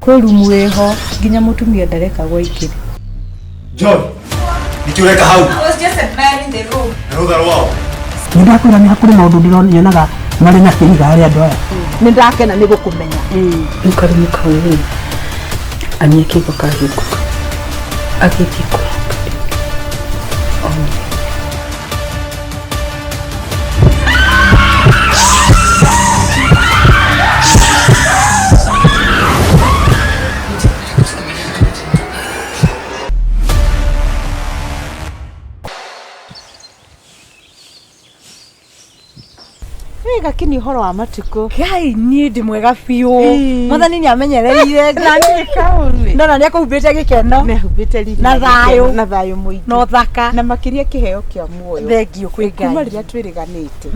Kwĩ rumu ĩho nginya mũtumia ndarekagwo aingĩre. John, nĩkĩ ũreka hau? I was just admiring the room. Na rũtha rwao. Nĩ ndakwĩra nĩ hakũrĩ maũndũ ndĩronyonaga marĩ na kĩriga harĩ andũ aya. Nĩ ndakena nĩ gũkũmenya. Rĩu karumu kau rĩ, ani akĩigua kahingũka agĩthiĩ kũhinga onire. Wĩ gakini ũhoro wa matukũ. Ngai niĩ ndĩ mwega biũ. Mwathani nĩ amenyereire. Na niĩ kaũrĩ. Ndona nĩ akũhumbĩte gĩkeno. Nĩ ahumbĩte riri Na thayũ. Na thayũ mũingĩ. Na ũthaka. Na makĩria kĩheo kĩa muoyo. Thengiũ kwĩ Ngai. Kuma rĩrĩa twĩrĩganĩte.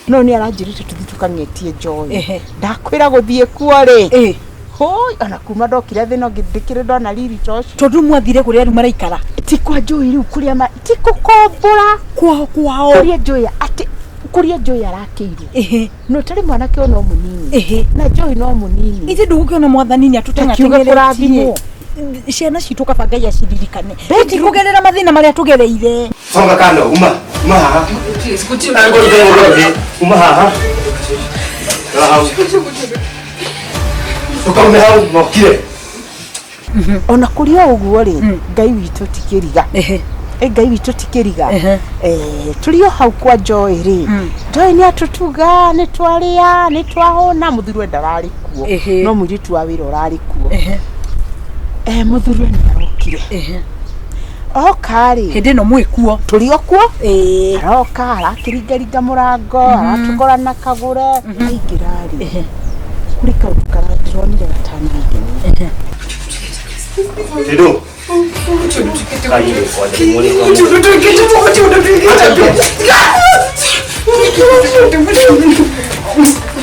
No nĩ aranjĩrĩte tũthiĩ tũkang'etie njohi. Ndakwĩra gũthiĩ kuo rĩ. Hũi, ona kuma ndokire thĩ no ndĩkĩrĩ ndona riri ta ũcio. Tondũ mwathire kũrĩa rĩu maraikara. Ti kwa njohi rĩu kũrĩa ma ti gũkombora. Kwao kwao. Kũrĩa njohi atĩ kũrĩa njohi arakĩirwo. No tarĩ mwanake ũyũ no mũnini. Na njohi no mũnini. Ithe ndũgũkĩona mwathani nĩ Takiuga atũteng'ateng'eretie. kũrathimwo. Ciana citũ kaba Ngai aciririkane. Ti kũgerera mathĩna marĩa tũgereire. Songa kando, uma, uma haha. Ngoja ngoja, uma haha. Rora hau. Ũkaume hau mokire. Ona kũrĩ o ũguo rĩ, Ngai witũ ti kĩriga. Ĩ Ngai witũ ti kĩriga. Tũrĩ o hau kwa Joy rĩ, Joy nĩ atũtuga, nĩ twarĩa, nĩ twahũna, mũthuri we ndararĩ kuo. No mũirĩtu wa wĩra ũrarĩ kuo. Mũthuri we nĩ arokire. Oka rĩ, Hĩndĩ ĩno mwĩ kuo. tũrĩ o kuo. Aroka arakĩringaringa mũrango, aratũkora na kagũre. Aingĩra rĩ, kũrĩ kaũndũ ndĩronire gatanangenia. Tendo. Kai kwanja mwone kwa.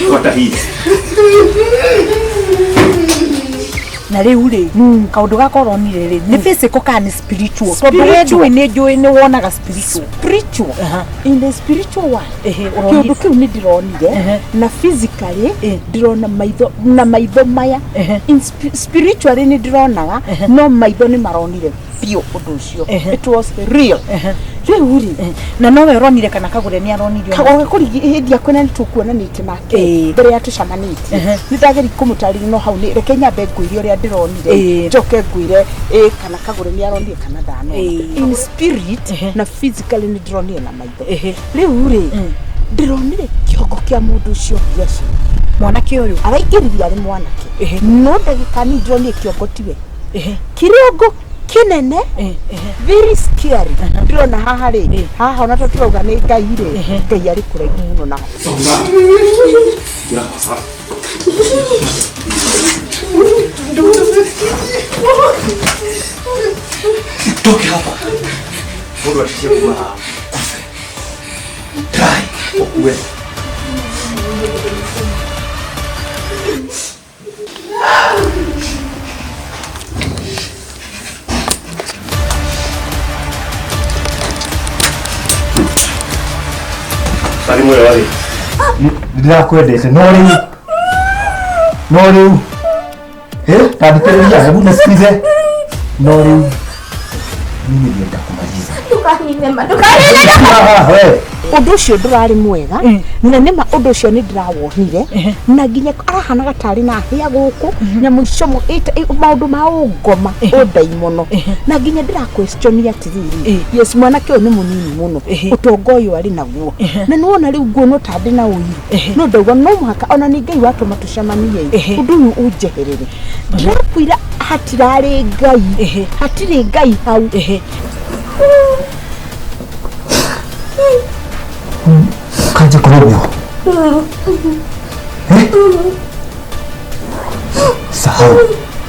Fuata hii. Na rĩu rĩ, kaũndũ gaka ũronire rĩ, nĩ physical kana nĩ spiritual? Tondũ we Spiritual. njũĩ nĩ njũĩ nĩ wonaga spiritual. Spiritual. In the spiritual world. Ũronire. Kĩũndũ kĩu nĩ ndĩronire na physically ndĩrona maitho na maitho maya. In spiritually nĩ ndĩronaga no maitho nĩ maronire biũ ũndũ ũcio. It was real. Rĩu rĩ, Na nowe ũronire kana kagũre nĩ aronire ona? kagũre kũrĩ hĩndĩ ya kwĩna nĩ tũkuonanĩtie nake mbere ya tũcamanĩtie nĩ ndageria kũmũtarĩria no hau nĩ reke nyambe ngwĩre ũrĩa ndĩronire njoke ngwĩre ĩ kana kagũre nĩ aronire kana ndanona. In spirit na physically nĩ ndĩronire na maitho. Rĩu rĩ, ndĩronire kĩongo kĩa mũndũ ũcio biacara. Mwanake ũyũ araingĩririe arĩ mwanake no ndagĩka nini ndĩronire kĩongo tiwe. Kĩrongo kĩnene very scary. Ndĩrona haha rĩ, haha ona to tũrauga nĩ Ngai rĩ, Ngai arĩ kũraihu mũno naho. Songa. Njura kwa. Toke hapa. Mundu atishie kuma haha. Kufe. Try. Ukue. Sari muoyo warĩ. Ndĩrakwendete no rĩu no rĩu ta thikĩrĩria, hebu nisikize. No rĩu mimi ndiye nitakumaliza. Ah, we. Ũndũ ũcio ndũrarĩ mwega na nĩma ũndũ ũcio nĩ ndĩrawonire na nginya arahanaga tarĩ na hĩa gũkũ nyamũ icio maũndũ ma ũngoma ũndaimono na nginya ndĩra question atĩrĩrĩ, yes, mwanake ũyũ nĩ mũnini mũno, ũtonga ũyũ arĩ naguo na nĩwona rĩu nguonwo ta ndĩ na ũiru no ndauga no mũhaka ona nĩ Ngai watũma tũcemanie ũndũ ũyũ ũnjeherere. Ndĩrakwĩra hatirarĩ Ngai, hatirĩ Ngai hau. Kaje kũrũgwo. Sahau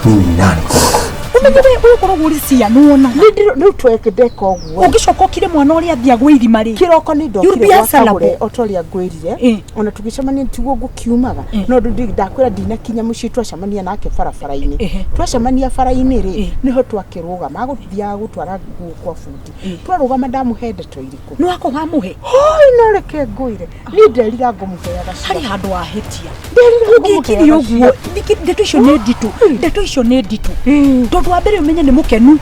mimi ni nani kwako. Umenye we ukoragwo uri cia nuona. Rĩu tweke ndeka ũguo. Ũngĩcoka ũkire mwana ũrĩa athiagwo irima rĩ. Kĩroko nĩ You'll be ndokire answerable. gwakagũre o ta ũrĩa ngwĩrire ona tũgĩcemania tiguo ngũkiumaga no ndakwĩra ndinakinya mũciĩ twacemania nake barabara-inĩ twacemania bara-inĩ rĩ nĩho twakĩrũgama agũthiaga gũtwara nguo kwa bundi twarũgama ndamũhe ndeto irĩkũ nĩ wako wamũhe hoi no reke ngwĩre niĩ nderira ngũmũheaga harĩ handũ wahĩtia nderira ũngĩkire ũguo ndeto icio nĩ nditũ ndeto icio nĩ nditũ tondũ wa mbere ũmenye nĩ mũkenu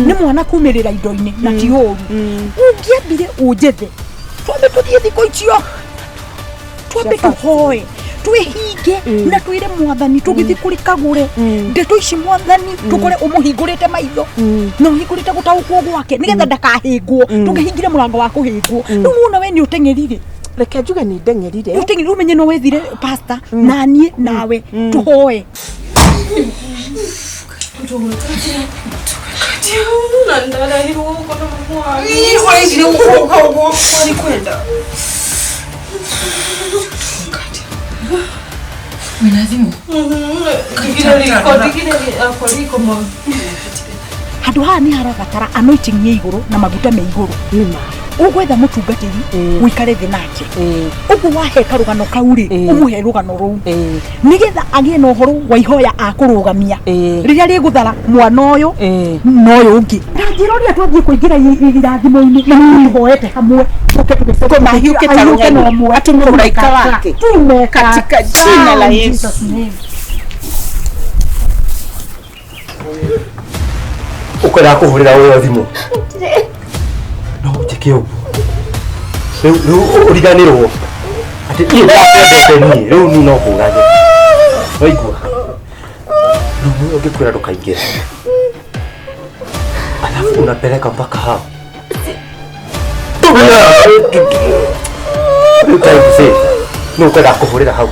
nĩ mwana kumĩrĩra indo-inĩ na ti ũru ũngĩambire ũnjethe twambe tũthiĩ thikũ icio twambe tũhoe twĩhinge na twĩre mwathani tũgĩthiĩ kũrĩ kagũre ndeto ici mwathani tũkore ũmũhingũrĩte maitho na ũhingũrĩte gũtaũkwo gwake nĩgetha ndakahĩngwo tũngĩhingire mũrango wa kũhĩngwo rĩu wona we nĩ ũteng'erire reke njuge nĩ ndeng'erire ũteng'erire ũmenye no wethire pastor na niĩ nawe tũhoe Handũ haha nĩ harabatara anointing ya igũrũ na maguta me igũrũ ũgwetha mũtungatĩri ũikare thĩ nake ũguo wahe karũgano kau rĩ ũmũhe rũgano rũu nĩgetha agĩe na ũhoro wa ihoya akũrũgamia rĩrĩa rĩgũthara mwana ũyũ na ũyũ ũngĩ na njĩra ũrĩa twathiĩ kũingĩra irathimo-inĩ na tũhoete hamwe Mahiũke ta rũng'endu atũme mũraika wake katika jina la Yesu. Ukwenda kũhũrĩra ũyũ thimũ no njĩke ũguo rĩu rĩu ũriganĩrwo atĩ niĩ ndakwendete niĩ rĩu niĩ no kũũrage waigua rĩu ũngĩkwĩra ndũkaingĩre alafu unapeleka mpaka hao nĩ ũkwenda kũhũrĩra hau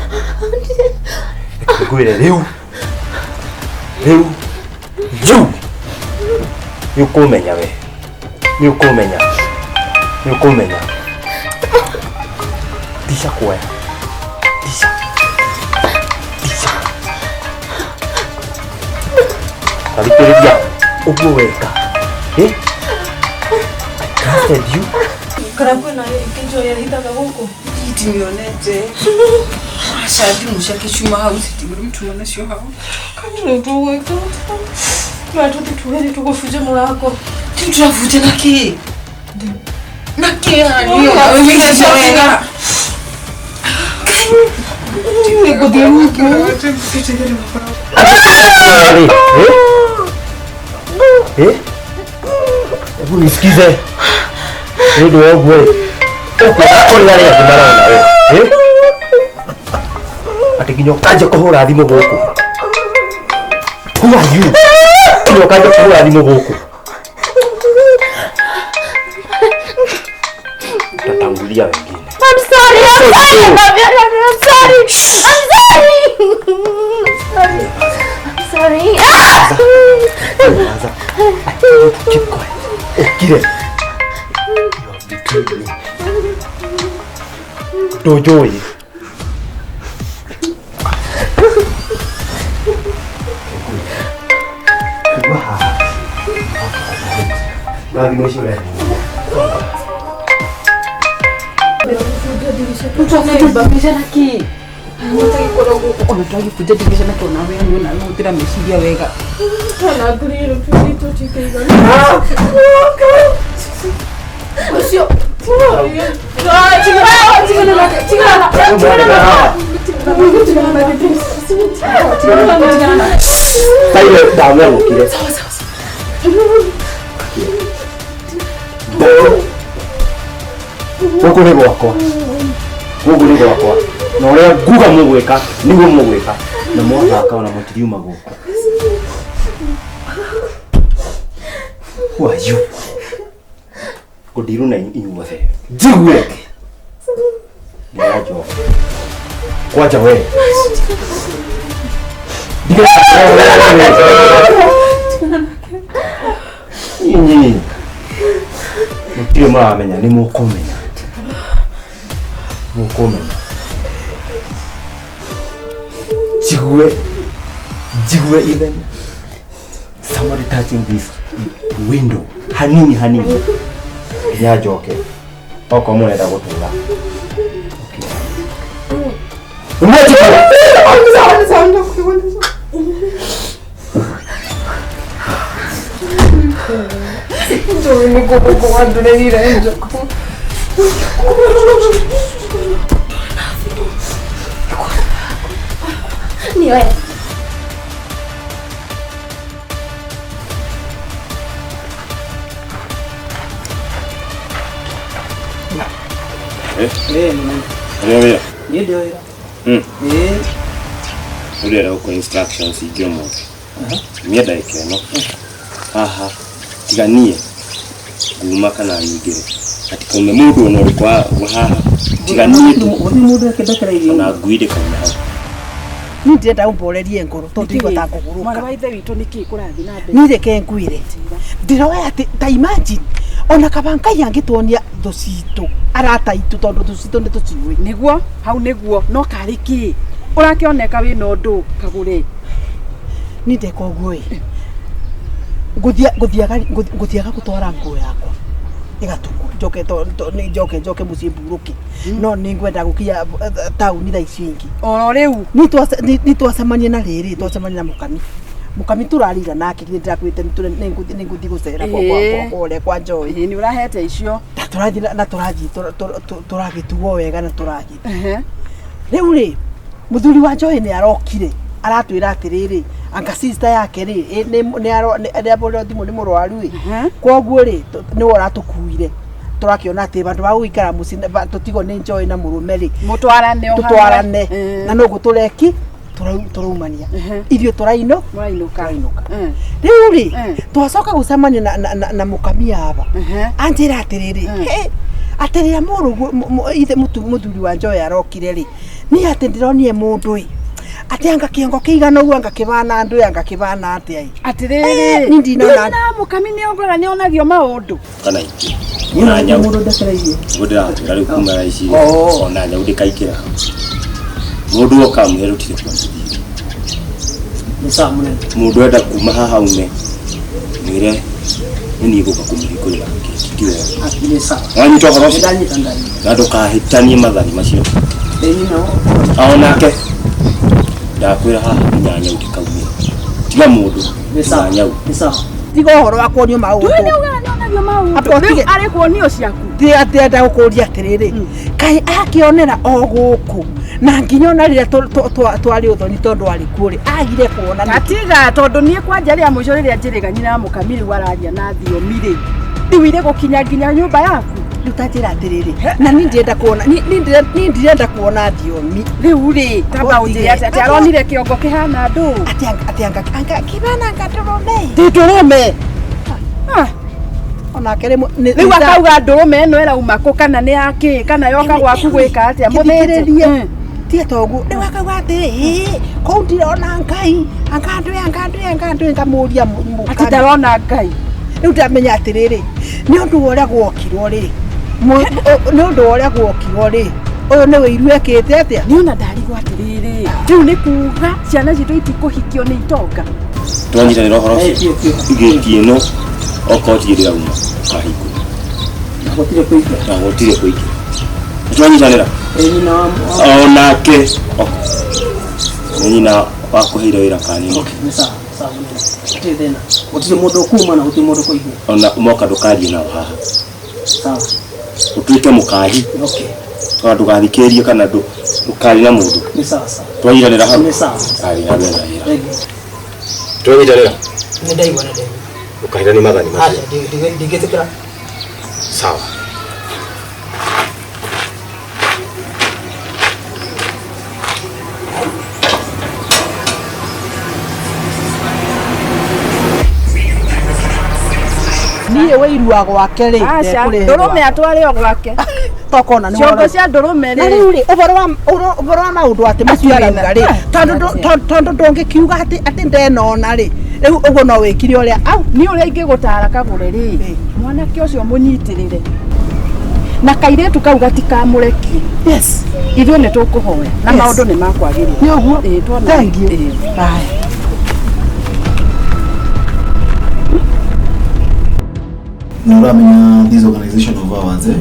ngwĩre rĩu rĩu ju nĩ ũkũmenya we nĩ ũkũmenya nĩ ũkũmenya tisha kuoya tisha tisha tathikĩrĩria ũguo weka eh I trusted you kana kwĩna kĩnjo yahithaga gũkũ Ndimionete aca thimũ ciake ciuma hau citigũrĩ mtuma nacio hau kanitũgwĩka matũthi tuhere tũgũbunja mũrango Ti tũrabunja na kĩ na kĩ wega ngũthiĩ rungu Hebu nisikize nĩ ũndũ wa ũguo rĩ ũkwenda kũrĩa arĩa angĩ marona we atĩ nginya ũkanjia kũhũra thimũ gũkũ who are you nginya ũkanjia kũhũra thimũ gũkũ tatangulia wengine. I'm sorry, I'm sorry, I'm sorry, I'm sorry, I'm sorry. Keep quiet. Ukire. You have betrayed me. Ndũnjũĩ. Kuma haha. Na thimũ icio we. Ona twagĩbunja ndirica na kĩona we nĩ ona hũthĩra meciria wega Taire ndamwerũkire. Gũkũ nĩ gwakwa gũkũ nĩ gwakwa na ũrĩa nguga mũgwĩka nĩguo mũgwĩka na mwathaka ona mũtiriuma gũkũ. Who are you? Ngũndirũ na inyuothe njigue ndĩranjoka kwanja we inyinyi mũtirĩ mũramenya nĩ mũkũmenya mũkũmenya njigue njigue even Somebody touching this window hanini hanini nginya njoke okorwo mũrenda gũtũra. Niĩ ndio wĩra. Ĩĩ. Ũrĩa ũkũ instructions ingĩ ũmũthĩ. Mie ndagĩka ĩno haha tiga niĩ nguma kana nyingĩre hatikaume mũndũ ona ũrĩkũ wa haha tiga niĩ tu. Gũtirĩ mũndũ akĩndekera irio. Ona ngui ndĩkauma hau. Ni ndĩrenda ũmborerie ngoro tondũ ndigua ta ngũgũrũka. Mwana wa ithe witũ nĩkĩ kũrathiĩ na mbere? Niĩ reke ngwĩre ndĩroya atĩ ta imagine ona kaba Ngai angĩtuonia thũ citũ arata itũ tondũ thũ citũ nĩ tũciũĩ. Nĩguo hau nĩguo no karĩ kĩ ũrakĩoneka wĩna ũndũ kagũre. Niĩ ndeka ũguo ĩ ngũthiaga gũtwara nguo yakwa ĩgatukwo njoke njoke njoke mũciĩ mburũke no nĩ ngwenda gũkinya taũni thaa ici ingĩ. Oro rĩu Nĩ twacemania na rĩrĩ twacemania na mũkami mũkami tũrarĩra nake nĩ ndĩrakwĩte nĩ ngũthiĩ gũcera kwa kwa Joy. Ĩĩ nĩ ũrahete icio. Na tũrathiĩ na tũrathiĩ tũragĩtuo wega na tũrathiĩ. Rĩu rĩ mũthuri wa Joy nĩ arokire aratwĩra atĩrĩrĩ anga sister yake rĩ nĩ ahũrĩrwo thimũ nĩ mũrwaru ĩ koguo rĩ nĩwe ũratũkuire tũrakĩona atĩ bandũ ba gũikara mũciĩ tũtigwo nĩ Joy na mũrũme rĩ mũtwarane tũtwarane na nũguo tũreki tũraumania ithuĩ tũrainũka rĩu rĩ twacoka gũcemania na mũkami aba anjĩra atĩrĩrĩ atĩrĩra mũrũguo ithe mũthuri wa Joy arokire rĩ niĩ atĩ ndĩronire mũndũ ĩ atĩ anga kĩongo kĩigana ũguo anga kĩbana andũ anga kĩbana atĩa ĩ atĩrĩrĩ niĩ ndinona na mũkami nĩ ongoga nĩ onagio maũndũ kana ingĩ ona nyau nĩguo ndĩratwĩra rĩu kuma thaa ici ona nyau ndĩkaingĩra hau mũndũ oka amwĩre rũtirĩ kwa mũthii. Nĩ sawa mũnene. Mũndũ enda kuma haha ume mwĩre nĩ niĩ ngũka kũmũhingũrĩra gĩti ti wewe. Nĩ sawa. Wanyita ũhoro ũcio? Ndanyita ndanyita. Na ndũkahĩtanie mathani macio. Ĩĩ no. Onake ndakwĩra haha nginya nyau ndĩkaumĩre tiga mũndũ nginya nyau. Nĩ sawa. Tiga ũhoro wa kuonio maũndũ. Ndũĩ nĩ ugaga nĩ onagio maũndũ. Rĩu arĩ kuonio ciaku. Ndĩrenda gũkũria atĩrĩrĩ kaĩ akĩonera o gũkũ na nginya ona rĩrĩa twarĩ ũthoni tondũ arĩ kuo rĩ agire kuona nĩkĩ? Atiga tondũ niĩ kwanja rĩa mũico rĩrĩa njĩrĩga nyina mũkami rĩu araria na thiomi rĩ rĩu irĩ gũkinya nginya nyũmba yaku. Rĩu ta njĩra atĩrĩrĩ na niĩ ndĩrenda kuona niĩ ndirenda kuona thiomi rĩu rĩ tamba ũnjĩre atĩ atĩ aronire kĩongo kĩhana ndũ atĩ anga kĩhana anga ndũrũme ti ndũrũme onake rĩu akauga ndũrũme ĩno ĩrauma kũ kana nĩ yakĩ kana yoka gwaku gwĩka atĩa mũthĩnje tiga toguo rĩu akauga atĩrĩ kũu ndirona Ngai anga andũ anga andũ anga andũ ngamũria mũkami atĩ ndarona Ngai rĩu ndamenya atĩrĩrĩ nĩ ũndũ wa ũrĩa gwokirwo rĩ nĩ ũndũ wa ũrĩa gwokirwo rĩ ũyũ nĩ wĩiru ekĩte atĩa niĩ ona ndarigwo atĩrĩrĩ rĩu nĩ kuga ciana citũ itikũhikio nĩ itonga twanyitanĩra ũhoro ũcio gĩti ĩno okorwo ti ndĩrauma ũkahingũra Na gũtirĩ kũingĩra. Na gũtirĩ kũingĩra nĩtwanyitanĩra Ĩĩ nyina wa onake nĩ nyina wakũheire wĩra kana nĩ Nĩ sawa sawa mũnene. Gũtirĩ thĩna. Gũtirĩ mũndũ ũkuma na gũtirĩ mũndũ ũkũingĩra. ona moka ndũkarie nao haha. Sawa. Ũtuĩke mũkahi. Okay. Tondũ ndũgathikĩrĩrie kana ndũkarie na mũndũ. Nĩ sawa sawa. Twanyitanĩra hau. Nĩ sawa. Aria na mbere na wĩra. Thank you. Twanyitanĩra. Nĩ ndaigua nĩ ndaigua. Ndũkahĩtanie mathani macio. Aca ndingĩtĩkĩra. Sawa. Niĩ wĩirua gwake rĩ ndũrũme atware o gwake tokona nĩ ciongo cia ndũrũme na rĩu rĩ ũhoro wa maũndũ atĩ macio arauga rĩ tondũ ndũngĩkiuga atĩ ndenona rĩ rĩu ũguo no wĩkire ũrĩa au niĩ ũrĩa ingĩgũtara kagũre rĩ mwanake ũcio mũnyitĩrĩre na kairĩtu kau gatikamũrekie. Yes ithuĩ nĩ tũkũhoya na maũndũ nĩ makwagĩrĩra nĩ ũguo. Thank you. Bye. Na ũramenya this organization of ours, eh,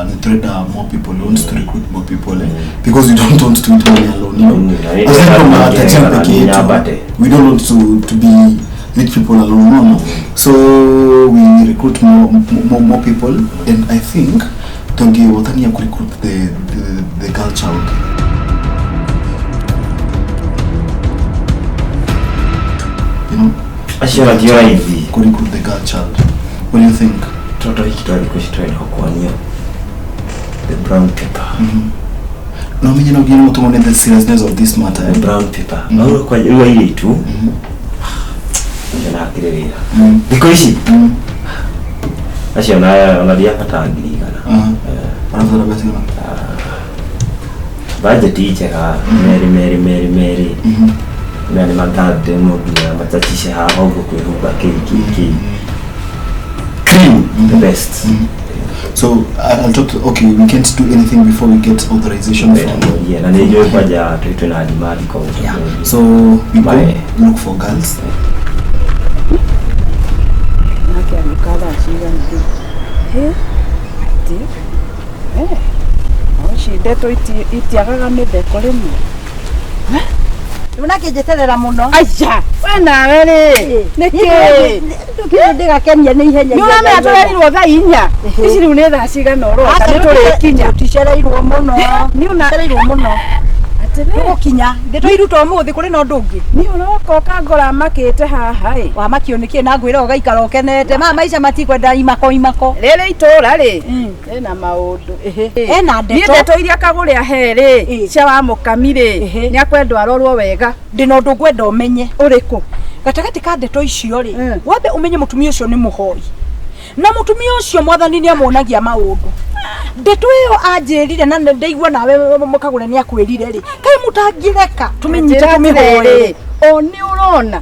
nĩ tũrenda more people, we want to recruit more people, eh, because we don't want to eat money alone. Aside from tajiri peke yetu, we don't want to be rich people alone, no. So we recruit more people, and I think tũngĩhotania ku recruit the girl child. You know? Acio natio raithi. Ku recruit the girl child. What do you think? Toto hiki twathikũ ici tũrenda kuonio the brown paper. No menye no nginya mũtũmone the seriousness of this matter. The brown paper. No kwa rĩu airĩtu acio na hatirĩ wĩra. Thikũ ici acio ona ndiabata 100,000. Ũrabatara mbeca cigana? Budget njega merĩ merĩ merĩ merĩ. Na nĩ matande no nginya machacishe haha ũguo kwĩhumba kĩ kĩ kĩ. Cream the best. So I'll talk to, okay, we can't do anything before we get authorization from. Yeah, na nĩ njũĩ kwanja twĩna demand koguo. So we go look for girls. Nake agĩũka thaa cigana rĩu? Hĩ, atĩ no ici ndeto itiagaga mĩtheko rĩmwe. Rĩu nakĩnjeterera mũno. Aca, we nawe rĩ, nĩkĩ? Ndũkĩrĩ ndĩgakenia nĩ ihenya. Nĩ ũramenya tũrerirwo thaa 4. Ici rĩu nĩ thaa cigana ũroka nĩ tũrĩkinya. Tũticereirwo mũno. Nĩ ũcereirwo mũno. Tũgũkinya. Ndĩtũiruta ũmũthĩ kũrĩ na ũndũ ũngĩ. Nĩ ũroka ũkangora makĩte haha ĩ. Wamakio nĩkĩ na ngwĩra ũgaikara ũkenete. Ma maica matikwenda imako imako. Rĩrĩ itũra rĩ, rĩna maũndũ. Ena ndeto. Niĩ ndeto iria Kagũre ahe rĩ, cia wa mũkami rĩ, nĩ akwendwo arorwo wega. Ndĩna ũndũ ngwenda ũmenye. Ũrĩkũ? Gatagatĩ ka ndeto icio rĩ, wambe ũmenye mũtumia ũcio nĩ mũhoi. Na mũtumia ũcio mwathani nĩ amuonagia maũndũ. Ndeto ĩyo anjĩrire na ndaigua nawe Kagũre nĩ akwĩrire rĩ, kaĩ mũtangĩreka tũmĩnyite tũmĩhoere. O nĩ ũrona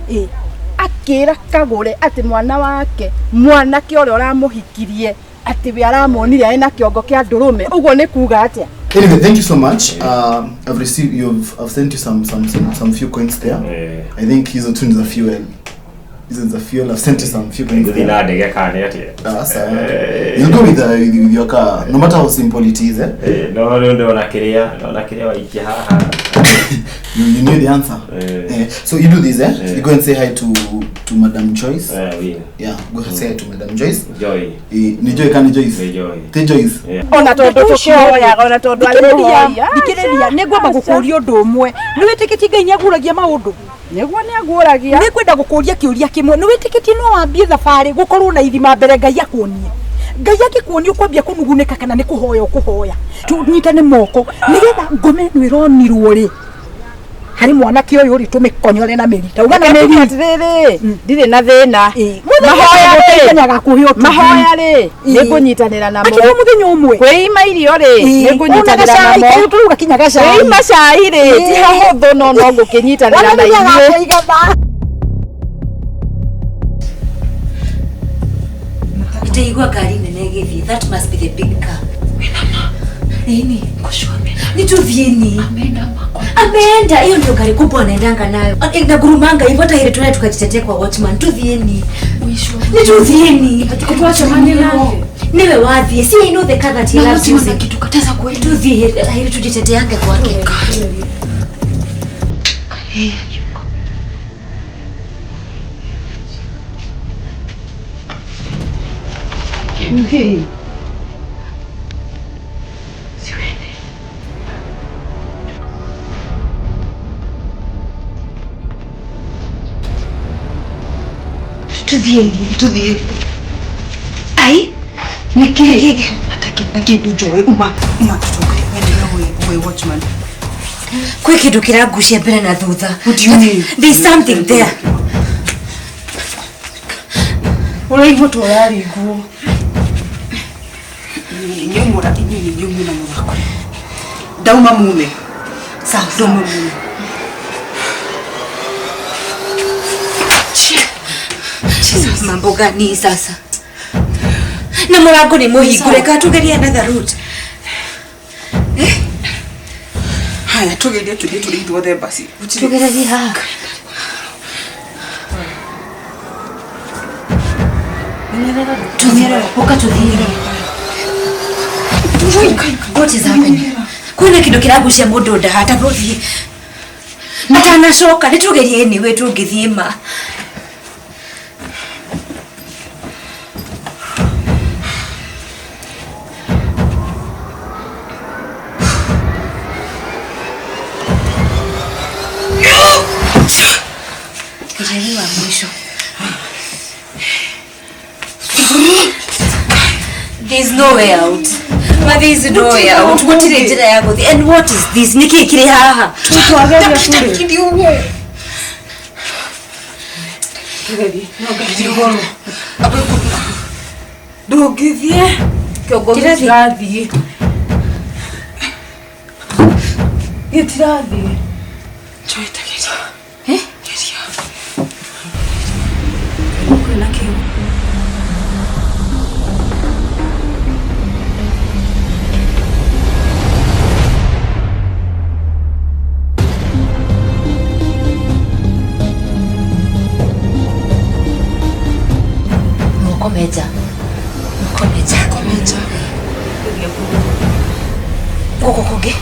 akĩra Kagũre atĩ mwana wake, mwanake ũrĩa ũramũhikirie atĩ we aramuonire arĩ na kĩongo kĩa ndũrũme, ũguo nĩ kuga atĩa? Anyway, thank you so much. I've received I've sent you some few coins there. I think hizo tu ni za fuel. Hizo za fuel. I've sent you some few coins there. You'll go with your car, no matter how simple it is, eh? No ndona kĩrĩa waikia haha. You knew the answer. So you do this, eh? You go and say hi to Madam Joyce. Yeah, go say hi to Madam Joyce. Joy. Ni Joy kana Joyce? Ni Joy. Te Joyce. Ona tondu tukoyaga ona tondu arĩ mũhoi. Thikĩrĩria, nĩ ngwamba gũkũria ũndũ ũmwe. Nĩ wĩtĩkĩtie Ngai nĩ aguũragia maũndũ? Nĩguo nĩ aguũragia. Nĩ ngwenda gũkũria kĩũria kĩmwe. Nĩ wĩtĩkĩtie no wambie thabarĩ gũkorwo na ithima mbere Ngai akuonie? Ngai angĩkuonia ũkwambia kũnugunĩka kana nĩ kũhoya ũkũhoya? Tũnyitane moko nĩgetha ngome ĩno ĩronirwo rĩ harĩ mwanake ũyũ rĩ tũmĩkonyore na mĩri. Tauga na mĩri. Atĩrĩrĩ, ndirĩ na thĩna. Mahoya rĩ, nĩ ngũnyitanĩra namo. Akiuga mũthenya ũmwe. Kwĩima irio rĩ, nĩ ngũnyitanĩra namo. Tũruga kinya gacai. Kwĩima cai rĩ, ti hahũthũ no no ngũkĩnyitanĩra na inyuĩ. Nitaigua ngari nene ĩgĩthiĩ. That must be the big car. Nini? Nituthieni. Ameenda. Hiyo ndio gari kubwa anaendanga nayo. Inagurumanga hivyo hata ile tunaye tukajitetea kwa watchman. Tuthieni. Nituthieni. Niwe wathie. See, I know the car that he loves using. Kitukataza kweli. Tuthie hili tujiteteange kwake. Hey. Tuthiĩ. Ai, nĩkĩ? Hata kĩndũ njoe uma tũcoke wende we watchman. Kwĩ kĩndũ kĩrangucia mbere na thutha. What do you mean? There's something there. Ũraigua ta ũrarigwo. Inyuĩ mũra inyuĩ nĩ inyuĩ mwĩna mũthako. Ndauma mume. Sawa, ndauma mume. Jesus, mambo gani sasa? Na mũrango nĩ mũhingũre, ka tugerie another route. Haya, tugerie tuthiĩ tũrĩ ithuothe basi. Tugererie haha. Uka tuthiĩ. What is happening? Kwĩna kĩndũ kĩragucia mũndũ nda hata tũthiĩ. Atanacoka nĩ tũgerie anyway tũngĩthiĩ ma. Kijani wa mwisho. There's no way out. Ma there is no way out. Gũtirĩ njĩra ya gũthiĩ. And what is this? Nĩ kĩĩ kĩrĩ haha? Ndũngĩthiĩ kĩongo gĩtirathiĩ gĩtirathiĩ. Eh? Kwĩna kĩo. Mukomeja. Mukomeja. Mukomeja. Gũkũ kũngĩ.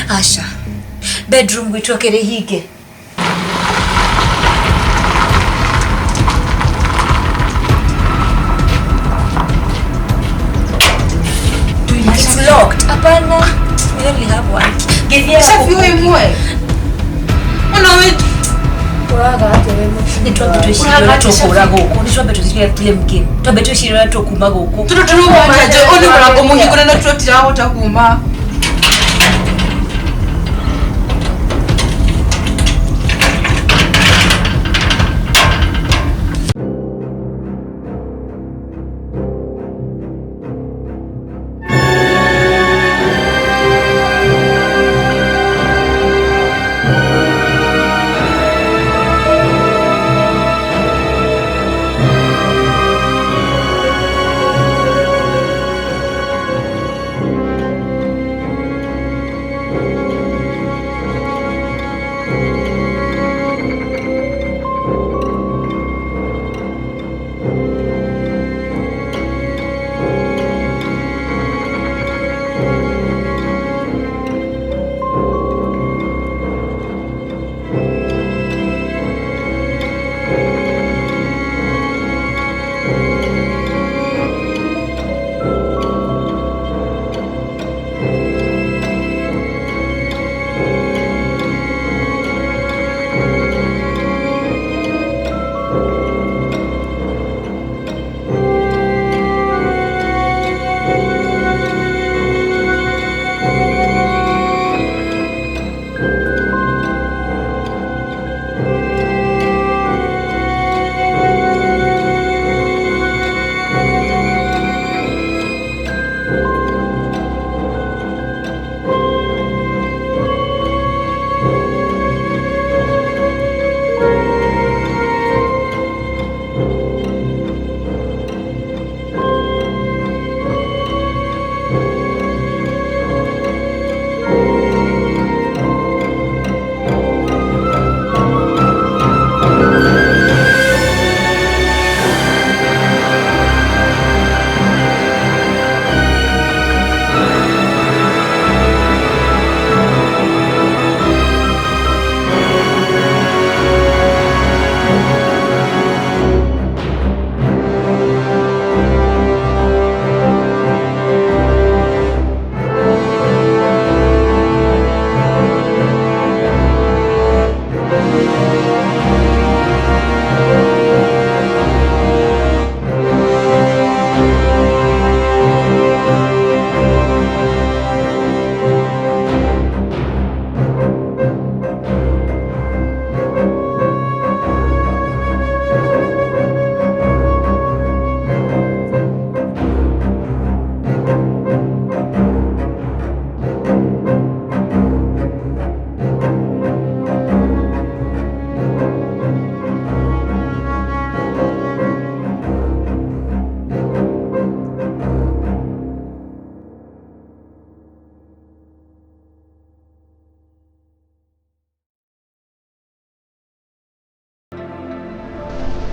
Aca. Bedroom gwitũ akĩrĩ hinge. It's locked. Hapana. We only have one. Githia. Shafi imwe. Ona we Nĩ twambe twĩcirie ũrĩa tũkũra gũkũ. Nĩ twambe twĩcirie blame game. Twambe twĩcirie ũrĩa tũkuma gũkũ. Tũtũ tũruma nje ũyũ nĩ mũrango mũhingũre na tũtirahota kuma.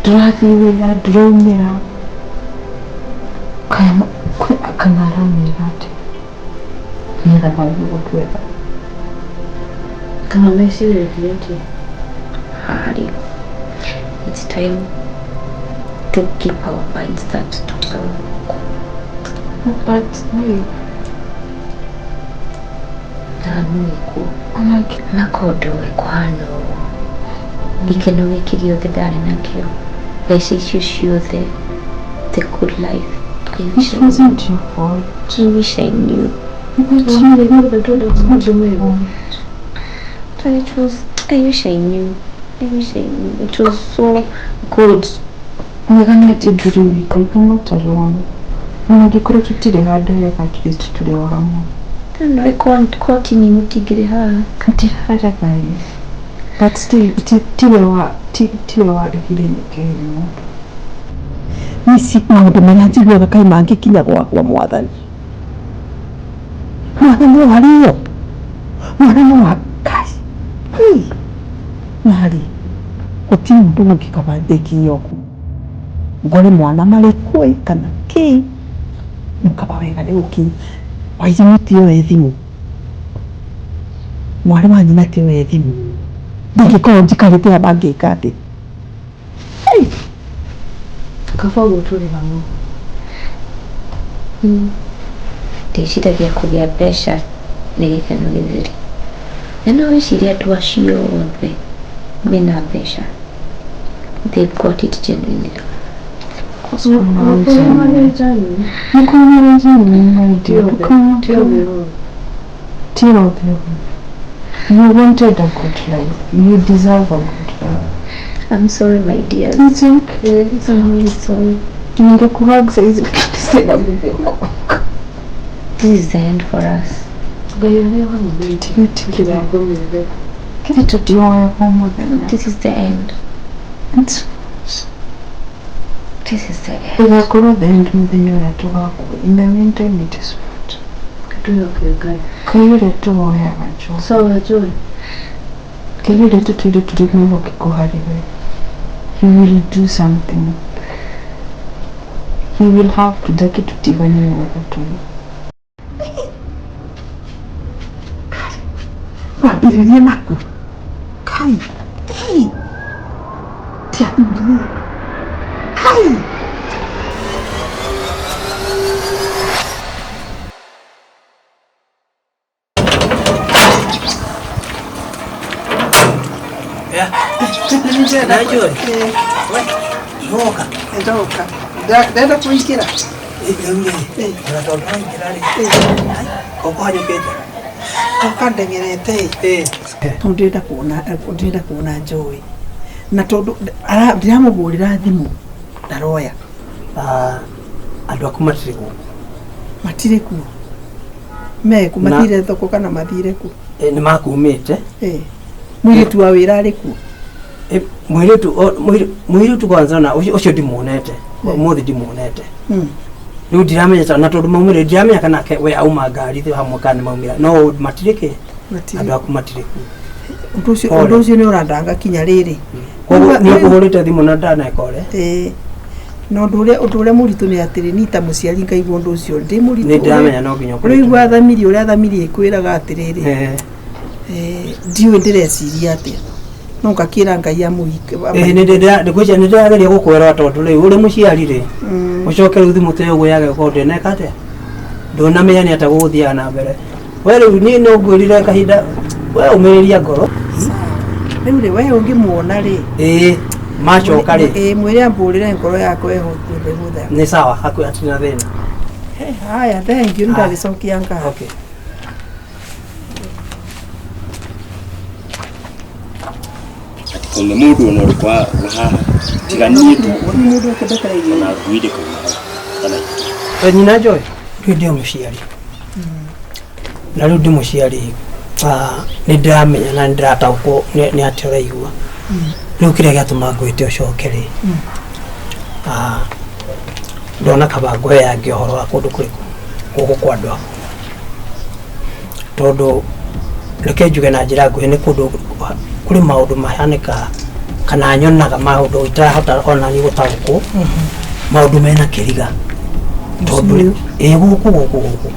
Ndũrathiĩ wĩra ndũraumĩra. Kana aramwĩra atĩa nĩgetha magĩrĩirwo gũtwetha. Kana mecirĩtie atĩa? Harĩ. It's time to keep our minds that tũtigaũka. But wait. Na nĩkuo. Na kũndũ kũhana ũũ. Gĩkeno gĩkĩ gĩothe ndarĩ nakĩo. Mbeca icio ciothe. The good life. I wish It wasn't your fault. I wish I knew. But you But it was, I wish I knew. I wish I knew. It was so good. Wega nĩ atĩ ndũrĩ wika, you're not alone. Ona angĩkorwo tũtirĩ handũ hega at least tũrĩ o hamwe. No, kotini mũtingĩrĩ haha. Hatirarega. But still, tiwe wa tiwe warehire nyeke ĩno. Nici maũndũ marĩa njiguaga kaĩ mangĩkinya gwakwa mwathani. Mwana no arĩo. Mwana no akai. Hii. Narĩ gũtirĩ mũndũ ũngĩ kaba ndĩkinya ũguo. Ngore mwana marĩ kuo kana kĩ. Mũkaba wega nĩ gũkinya. Wairimũ ti oe thimũ. Mwarĩ wa nyina ti oe thimũ. Ndingĩkorwo njikarĩte haha ngĩka atĩ. Hey! Kaba ũguo tũrĩ hamwe. Ndĩciragia kũgĩa mbeca nĩ gĩkeno gĩtheri. Na no wĩcirie andũ acio othe mena mbeca. They've got it genuinely. Nĩ kũrĩ genuine, my dear. Ti othe. You wanted a good life. You deserve a good life. I'm sorry, my dear. It's okay. I'm really sorry. Ningekuhug saizi lakini sina nguvu. This is the end for us. Kile tutioe mũthenya. This is the end. It's This is the end. Ĩgakorwo the end mũthenya ũrĩa tũgakua. In the meantime it is what. Kaĩ ũrĩa tũwoyaga Joy. Kaĩ ũrĩa tũtũire tũrĩ mwĩhokeku harĩ we. He will do something. He will have to ndake tũtigane ũguo tũrĩ. Wambĩrĩrie naku. Kai. Kai. Ti athuri. Kai. Najua. Ndoka. Ndoka. Ndenda kũingĩra. Rĩu rĩ, ona tondũ waingĩra rĩ, ũkũhanyũkĩte? Goka ndengerete ĩ. Tondũ ndĩrenda kuona Joy. Na tondũ ndĩramũhũrĩra thimũ ndaroya. Andũ aku matirĩ gũkũ. Matirĩ kuo. Meku mathire thoko kana mathire ku? Nĩ makumĩte. Mũirĩtu wa wĩra arĩ kuo? Mũirĩtu kwanza na ũcio ndimuonete. Ũmũthĩ ndimuonete. Rĩu ndiramenya na tondũ maumĩre ndiramenya kana we auma ngari hamwe kana nĩ maumĩra no matirĩ kĩ andũ aku matirĩ kuo. Ũndũ ũcio nĩ ũrandanga kinya rĩrĩ. Koguo nĩ ũkũhũrĩte thimũ na ndaneka ũrĩa. Ĩĩ. Na ũndũ ũrĩa mũritũ nĩ atĩrĩ ni ta mũciari ngaigua ũndũ ũcio ndĩ mũritũ. Nĩ ndĩramenya no nginya ũkoretwo. Ũraigua thamiri ũrĩa thamiri ĩkwĩraga atĩrĩrĩ. Ndiũĩ ndĩreciria atĩa. No ngakĩra Ngai amũhike. Ĩĩ nĩ ndĩrageria gũkwĩra tondũ rĩu ũrĩ mũciari rĩ ũcoke rĩu thimũ ta ĩyo yage gũkorwo ndĩneka atĩa ndũnamenya nĩ atĩa gũgũthiaga na mbere we rĩu niĩ no ngwĩrire kahinda we ũmĩrĩria ngoro. Rĩu rĩ we ũngĩmuona rĩ. Ĩĩ macoka rĩ. Ĩĩ mwĩre ambũrĩre ngoro yakwa ĩhũthe. Nĩ sawa hakuhĩ hatirĩ na thĩna. Haya, thank you, nĩndagĩcokia ngatho. Okay. Kuna mũndũ ona ũrĩkũ wa haha tiga niĩ tu. Mũndũ ũkĩndekereirie. Ona ngui ndĩkauma hau kana We nyina Joy rĩu ndĩ mũciari na rĩu ndĩ mũciari nĩ ndĩramenya na nĩ ndĩrataũkwo nĩ atĩa ũraigua. Rĩu kĩrĩa gĩatũma ngwĩte ũcoke rĩ ndona kaba ngũheange ũhoro wa kũndũ kũrĩkũ gũkũ kwa andũ aku tondũ reke njuge na njĩra nguhĩ nĩ kũndũ kũrĩ maũndũ mahanĩkaga Kana nyonaga maũndũ itarahota ona niĩ gũtaũkwo maũndũ mena kĩriga tondũ ĩ gũkũ gũkũ gũkũ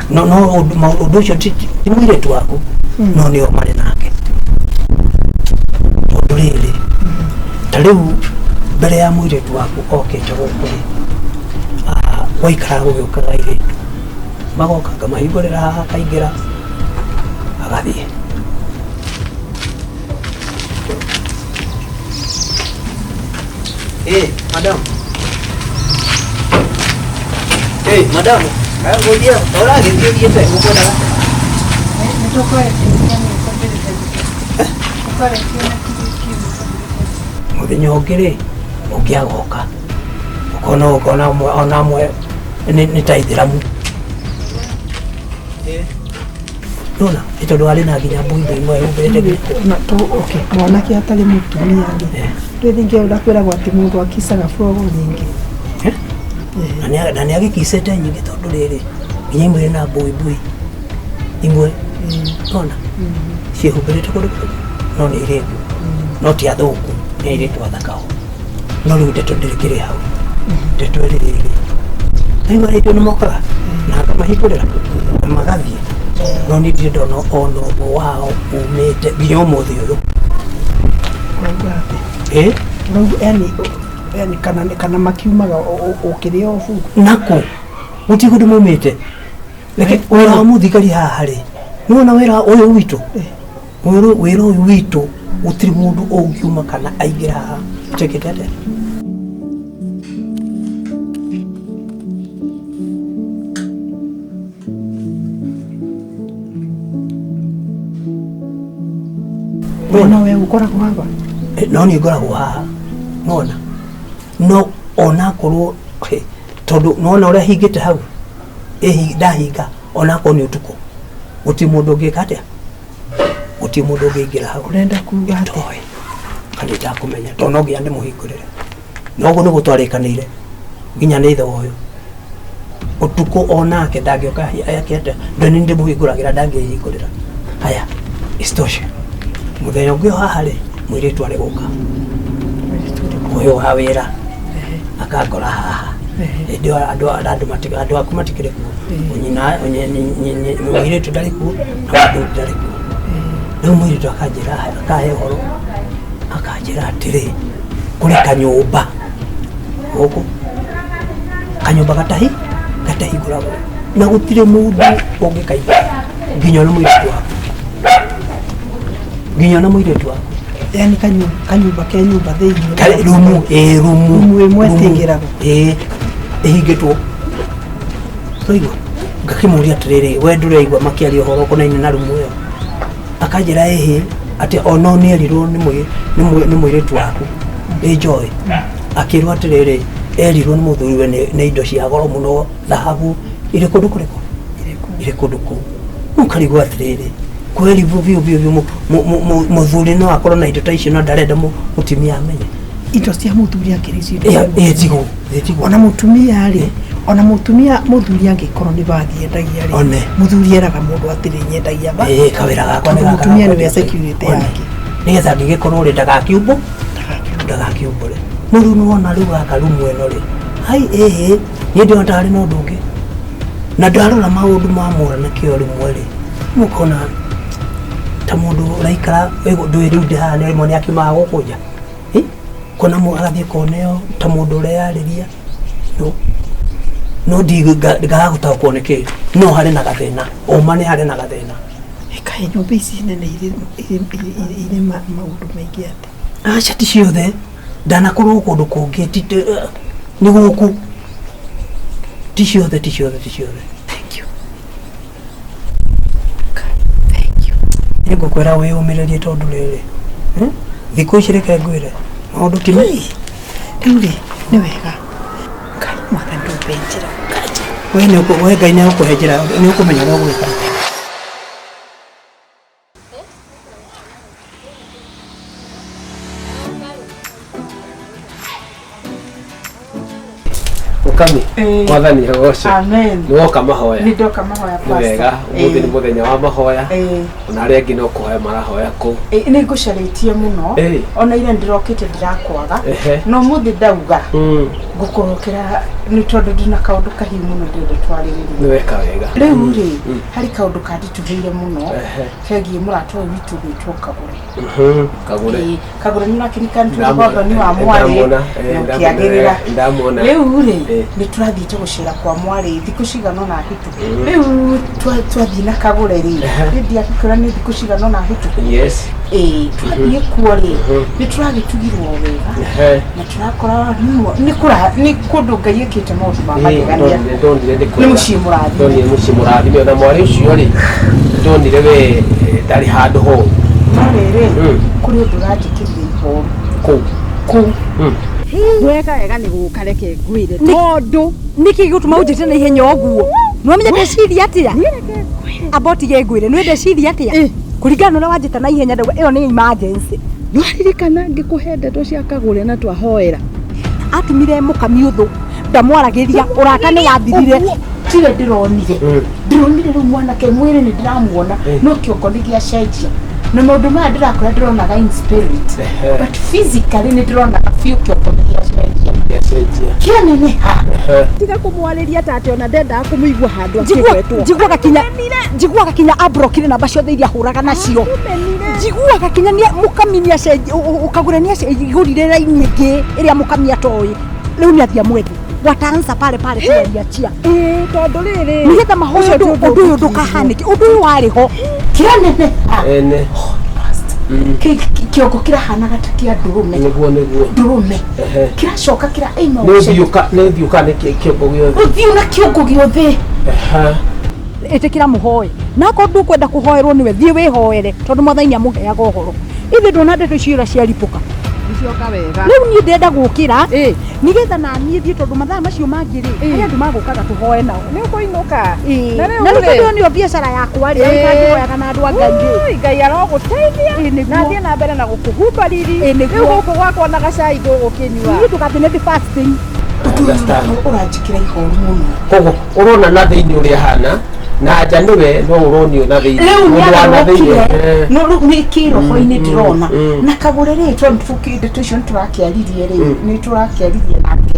no no ũndũ ũndũ ũcio ti ti mũirĩtu waku no nĩo marĩ nake tondũ rĩrĩ ta rĩu mbere ya mũirĩtu waku okĩte gũkũ rĩ gwaikaraga gũgĩũkaga airĩtu magoka ngamahingũrĩra haha akaingĩra agathiĩ. Eh, madam. Eh, madam. Ngũthiĩ, ũragĩthiĩ ũthiĩte ũkwendaga. Mũthenya ũngĩ rĩ, ũngĩ agoka. Ũkona ũkona amwe ona amwe nĩ ta ithĩramu. Nona, nĩ tondũ arĩ na nginya mbuibũ imwe humbĩrĩte nginya. Na to okay, mwanake atarĩ mũtumia rĩ, rĩrĩ ndakwĩragwo atĩ mũndũ akicaga bũrũri nyingĩ. Na nĩ agĩkicĩte nyingĩ tondũ rĩrĩ nginya imwe na mbuibui imwe nona ciĩhumbĩrĩte kũndũ kũu no nĩ airĩtu no ti athũku nĩ airĩtu athaka o no rĩu ndeto ndĩrĩ hau ndeto ĩrĩ rĩrĩ rĩu airĩtu nĩ mokaga na ngamahingũrĩra na magathiĩ no niĩ ndirĩ ndona ona ũmwe wao umĩte nginya ũmũthĩ ũyũ. Ũrauga atĩ ĩ ũrauga yani yani kana makiumaga ũkĩrĩ obu nako gũtirĩ kũndũ maumĩte. Reke wĩra wa mũthigari haha rĩ nĩwona wĩra ũyũ witũ wĩra ũyũ witũ gũtirĩ mũndũ ũngiuma kana aingĩra haha ũtekĩte atĩa. We nowe ũkoragwo haha? No niĩ ngoragwo haha nona no onakorwo tondũ nona ũrĩa hingĩte hau ndahinga onakorwo nĩ ũtukũ gũtirĩ mũndũ ũngĩka atĩa gũtirĩ mũndũ ũngĩingĩra hau. Ũrenda kuga atĩa? Ndoĩ kana itakũmenya tondũ no nginya ndĩmũhingũrĩre na ũguo nĩguo twarĩkanĩire nginya nĩ ithe ũyũ ũtukũ onake ndangĩũka akĩenda ndũ nĩ ndĩmũhingũragĩra ndangĩhingũrĩra. Haya isitoshe mũthenya ũngĩ haha rĩ mũirĩtu arĩ gũka ũyũ wa wĩra akangora haha hĩndĩ ĩyo andũ aku matikĩrĩ kuo nyina mũirĩtu ndarĩ kuo na mũthuri ndarĩ kuo. Rĩu mũirĩtu akanjĩra akahe ũhoro akanjĩra atĩrĩ kũrĩ kanyũmba gũkũ kanyũmba gatahingũragwo na gũtirĩ mũndũ ũngĩkaingĩra nginya ona mũirĩtu waku nginya ona mũirĩtu waku. Yani kanyũmba ke nyũmba thĩinĩ Rumu ĩ rumu Rumu ĩmwe ĩtingĩragwo. Ĩ ĩhingĩtwo twaigua ngakĩmũria atĩrĩrĩ we ndũraigua makĩaria ũhoro ũkonaine na rumu ĩyo akanjĩra ĩhĩ atĩ ono nĩ erirwo nĩ mũirĩtu waku ĩ Joy akĩrwo atĩrĩrĩ erirwo nĩ mũthuriwe nĩ indo cia goro mũno thahabu irĩ kũndũ kũrĩkũ irĩ kũndũ kũu ũkarigwo atĩrĩrĩ kweri biũ biũ biũ mũthuri no akorwo na indo ta icio no ndarenda mũtumia amenye indo cia mũthuri akĩrĩ cio ĩtigwo ona mũtumia rĩ ona mũtumia mũthuri angĩkorwo nĩ bathi endagia rĩ mũthuri eraga mũndũ atĩrĩ nyendagia ba kawĩra gakwa nĩ gaka mũtumia nĩwe security yake nĩgetha angĩgĩkorwo rĩ ndagakiumbũre no rĩu nĩwona rĩu gaka rumu ĩno rĩ hai ĩhĩ niĩ ndĩrona tarĩ na ũndũ ũngĩ na ndarora maũndũ ma mora na kĩo rĩmwe rĩ mũkona ta mũndũ ũraikara ndũĩ rĩu ndĩhaha nĩ rĩmwe nĩakiumaga gũkũ nja kona agathiĩ koneo ta mũndũ ũreyarĩria no ndingaga gũtaũkwo nĩ kĩ no harĩ na gathĩna ũma nĩ harĩ na gathĩna. Kaĩ nyũmba ici nene irĩ maũndũ maingĩ atĩa? Aca ti ciothe ndanakorwo kũndũ kũngĩ nĩ gũkũ ti ciothe ti ciothe ti ciothe. Thank you. Thank you. Nĩngũkwĩra wĩyũmĩrĩrie tondũ rĩrĩ thikũ ici reke ngwĩre maũndũ ti rĩu rĩ nĩ wega Ngai mwathani ndũmbe njĩra we nĩ we Ngai nĩ egũkũhe njĩra nĩ ũkũmenya ũrĩa ũgwĩka. Mukami mwathani agocwo. Amen. Nĩ woka mahoya. Nĩ ndoka mahoya pastor. Nĩ wega, ũmũthĩ nĩ mũthenya wa mahoya. Ona arĩa angĩ no kũhoya marahoya kũu. Nĩ ngũcarĩtie mũno. Ona ira ndĩrokĩte ndirakwaga. No mũthĩ ndauga. Ngũkũrokera nĩ tondũ ndĩna kaũndũ kahiũ mũno ndĩrenda twarĩrĩrie. Nĩ weka wega. Rĩu rĩ, harĩ kaũndũ kanditũhĩire mũno kegiĩ mũrata ũyũ witũ gwĩtwo Kagũre. Kagũre. Kagũre nĩ ũrakĩririkana tũrĩ ni wa mwarĩ na ũkĩagĩrĩra. Rĩu rĩ, nĩ tũrathiĩte gũcera kwa mwarĩ thikũ cigana ũna hĩtũku. Rĩu twathiĩ na Kagũre rĩ, ndiakĩkwĩra nĩ thikũ cigana ũna hĩtũku. Yes. Twathiĩ kuo rĩ, nĩ tũragĩtugirwo wega na tũrakora nĩ kũndũ Ngai ĩkĩte maũndũ ma magegania. Nĩ mũciĩ mũrathime. Ndonire mũciĩ mũrathime ona mwarĩ ũcio rĩ, ndonire we ndarĩ handũ ho. No rĩrĩ, kũrĩ ũndũ ũranjĩkĩrire ihoru. Kũu. Kũu. Wega wega nĩ gũka reke ngwĩre tondũ nĩkĩ gĩgũtũma ũnjĩte na ihenya ũguo? Nĩwamenya ndeciria atĩa? Amba ũtige ngwĩre, nĩ ndeciria atĩa? Kũringana na ũrĩa wanjĩta na ihenya ndauga ĩyo nĩ emergency. Nĩwaririkana ngĩkũhe ndeto cia Kagũre na twahoera? Atumire mũkami ũthũ ndamwaragĩria ũrata nĩ wathirire. Tiwe ndĩronire. Ndĩronire rĩu mwanake mwĩrĩ nĩ ndĩramuona no kĩongo nĩ gĩacenjia. Na maũndũ maya ndĩrakora ndĩronaga in spirit but physically nĩ ndĩronaga biũ kĩongo nĩ gĩacenjia. Kĩaneneha. Tiga kũmwarĩria ta atĩ ona ndendaga kũmũigua handũ akĩgwetwo. Njiguaga kinya abrokire namba ciothe iria ahũraga nacio. Njiguaga kinya mũkami nĩ Kagũre nĩ agũrire raini ĩngĩ ĩrĩa mũkami atoĩ. Rĩu nĩ athiĩ amwethe. Wataanza pale pale tuliachia. Tondũ rĩrĩ nĩgetha mahoya ũndũ ũyũ ndũkahanĩke. Ũndũ ũyũ warĩ ho. Kĩaneneha. Ene. Kĩongo kĩrahanaga ta kĩa ndũrũme. Nĩguo nĩguo. Ndũrũme. Kĩracoka kĩra ĩma. Nĩ thiũka nĩ kĩongo gĩothe. Ũthiũ na kĩongo gĩothe. Ĩtĩkĩra mũhoe. Na akorwo ndũkwenda kũhoerwo nĩwe thiĩ wĩhoere tondũ mwathani nĩamũheaga ũhoro. Ithuĩ ndona ndeto icio ũrĩa ciaripũka. Icoka wega. Rĩu niĩ ndĩrenda gũkĩra nĩgetha na niĩ thiĩ tondũ mathaa macio mangĩ rĩ, harĩ andũ magũkaga tũhoe nao. Nĩ ũkũinũka. Na rĩu tondũ ĩyo nĩyo biacara yakwa rĩ, ngĩhoyaga na andũ a Ngai rĩ. Ngai arogũteithia na athiĩ na mbere na gũkũhumba riri. Rĩu gũkũ gwakwa na gacai ngũgũkĩnyua. Niĩ ndũgathiĩ nĩ fasting. Ũranjĩkĩra ihoru mũno. Koguo ũrona na thĩinĩ ũrĩa hana na nja nĩwe no ũronio na thĩinĩ. Rĩu nĩarokire no rĩu nĩ kĩroho-inĩ ndĩrona. Na Kagũre rĩ, tondũ ndeto icio nĩtũrakĩaririe rĩ, nĩtũrakĩaririe nake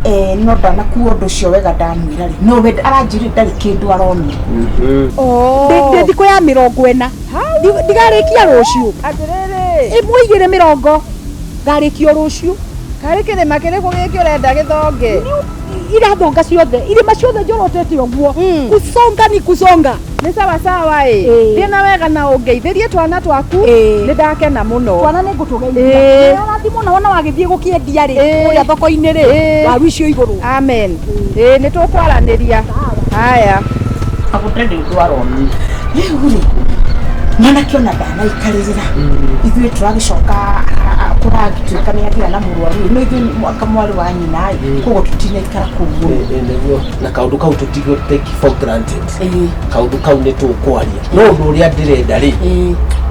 rĩ. No ndanakuo ũndũ ũcio wega ndamwĩra rĩ, no we aranjĩrire ndarĩ kĩndũ aronire. Ndĩ thikũ ya 40. Ndigarĩkia rũciũ. Atĩrĩrĩ. Ĩmwe igĩrĩ mĩrongo. Ngarĩkio rũciũ. Karĩ kĩrĩma kĩrĩkũ gĩkĩ ũrenda gĩthonge? Irathonga ciothe, irĩma ciothe njorotete ũguo. Kusonga ni kusonga. Nĩ sawa sawa ĩ. Thiĩ na wega na ũngeithĩrie twana twaku. Nĩ ndakena mũno. Twana nĩ ngũtũgeithia. Ũrathimwo na wona wagĩthiĩ gũkĩendia rĩ, kũrĩa thoko-inĩ rĩ, waru icio igũrũ. Amen. Nĩ tũkwaranĩria. Haya. Kagũre ndĩ ũndũ arona. Rĩu rĩ, mwanake ona ndanaikarĩrĩra. Ithuĩ tũragĩcoka kũragĩtuĩka nĩ agĩa na mũrwaru no ithuĩ mwaka mwarĩ wa nyina ĩ, koguo tũtinaikara kũu mũno. Nĩguo. Na kaũndũ kau tũtigũ take for granted. Kaũndũ kau nĩ tũkwaria. No ũndũ ũrĩa ndĩrenda rĩ,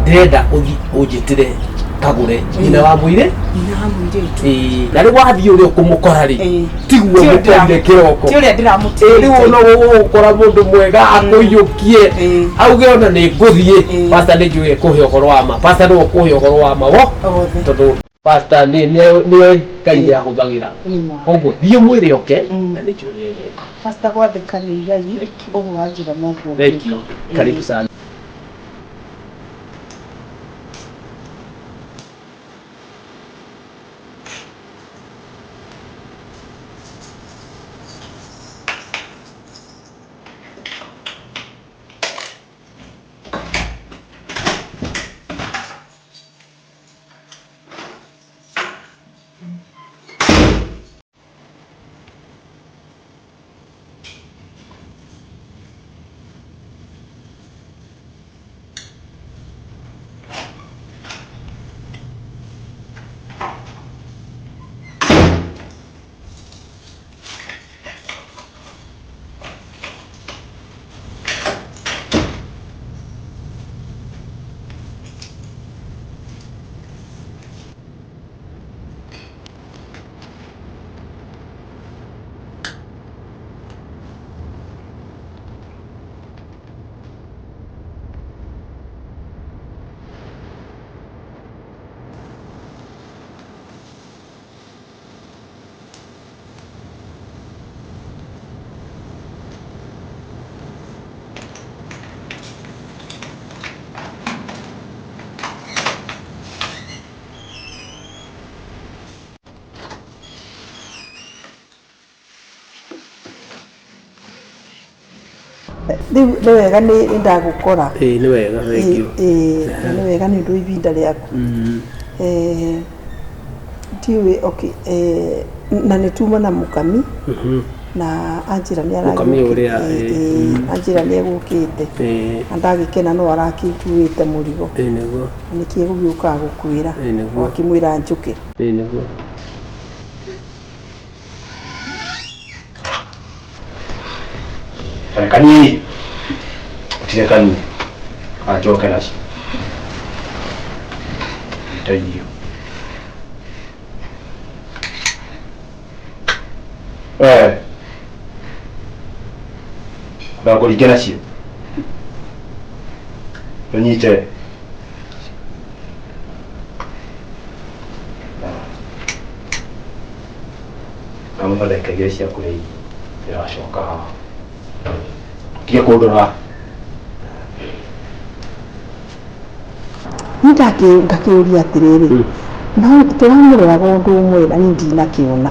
ndĩrenda ũthiĩ ũnjĩtĩre Kagũre nyina wa mũirĩ. Nyina wa mũirĩtu. Na rĩu wathiĩ ũrĩa ũkũmũkora rĩ, tiguo mũkorire kĩroko. Ti ũrĩa ndĩramũtigĩte. Rĩu no ũgũkora mũndũ mwega akũiyũkie auge ona nĩ ngũthiĩ. Pastor nĩ njũĩ ekũhe ũhoro wa ma. Pastor nĩwe ũkũhe ũhoro wa ma wo. Tondũ pastor nĩwe Ngai ahũthagĩra. Koguo thiĩ mwĩre oke na nĩ njũĩ. Pastor gwathĩka nĩ igai ũguo wanjĩra noguo. Thank you. Karibu sana. Rĩu nĩ wega nĩ ndagũkora. Ĩĩ nĩ wega, thengiũ. Ĩĩ nĩ wega nĩ ũndũ wa ihinda rĩaku. Ndiũĩ okay na nĩ tuma na mũkami na anjĩra nĩ Mũkami ũrĩa, ĩĩ. Anjĩra nĩ egũkĩte na ndagĩkena no arakĩkuĩte mũrigo. Ĩĩ nĩguo. Nĩkĩ egũgĩũkaga gũkwĩra. Ĩĩ nĩguo. Akĩmwĩra njũke. Ĩĩ nĩguo. Kanini utire kanini anjoke nacio ndeithio we ndakũringe nacio ũnyite Ndamũhe ndagĩka igĩrĩ cia kũrĩa irio ndĩracoka haha tige kũndora. Niĩ ngakĩũria atĩrĩrĩ, no tũramũroraga ũndũ ũmwe na niĩ ndinakĩona.